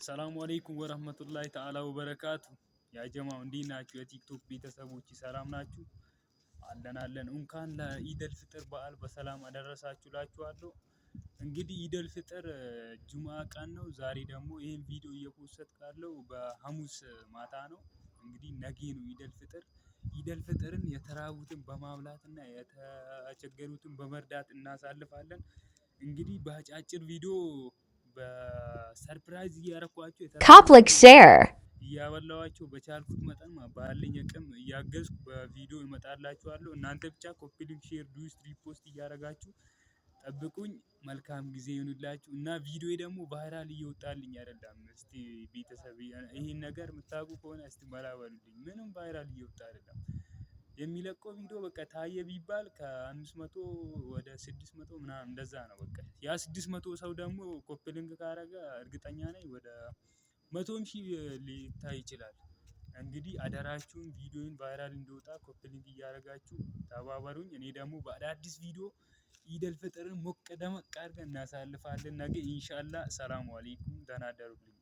ሰላሙ አለይኩም ወረህመቱላሂ ተዓላ ወበረካቱ። ያ ጀማው እንዴት ናችሁ? የቲክቶክ ቤተሰቦች ሰላም ናችሁ? አለን አለን። እንኳን ለኢደል ፍጥር በዓል በሰላም አደረሳችሁ እላችኋለሁ። እንግዲህ ኢደል ፍጥር ጁምአ ቀን ነው። ዛሬ ደግሞ ይህን ቪዲዮ እየ post ካለው በሐሙስ ማታ ነው። እንግዲህ ነገ ነው ኢደል ፍጥር። ኢደል ፍጥርን የተራቡትን በማብላትና የተቸገሩትን በመርዳት እናሳልፋለን። እንግዲህ በአጫጭር ቪዲዮ በ surprise እያረኳቸው Copy, like, share. እያበላኋቸው በቻልኩት መጠን ባለኝ አቅም እያገዝኩ በቪዲዮ እመጣላችኋለሁ። እናንተ ብቻ copy link፣ share፣ duet፣ repost እያደረጋችሁ ጠብቁኝ። መልካም ጊዜ ይሁንላችሁ። እና ቪዲዮ ደግሞ viral እየወጣልኝ አይደለም። እስቲ ቤተሰብ ይሄን ነገር የምታውቁ ከሆነ እስቲ መላ በሉልኝ። ምንም viral እየወጣ አይደለም። የሚለቀው ቪዲዮ በቃ ታየ ቢባል ከ500 ወደ 600 ምናምን እንደዛ ነው። በቃ ያ 600 ሰው ደግሞ copy link ካረገ እርግጠኛ ነኝ ወደ 100,000 ሊታይ ይችላል። እንግዲህ አደራችሁን ቪዲዮን viral እንዲወጣ copy link እያደረጋችሁ ተባበሩኝ። እኔ ደግሞ በአዳዲስ ቪዲዮ ኢደል ፍጥርን ሞቅ ደመቅ አድርገን እናሳልፋለን ነገ ኢንሻአላህ። ሰላሙ አለይኩም፣ ደህና እደሩልኝ።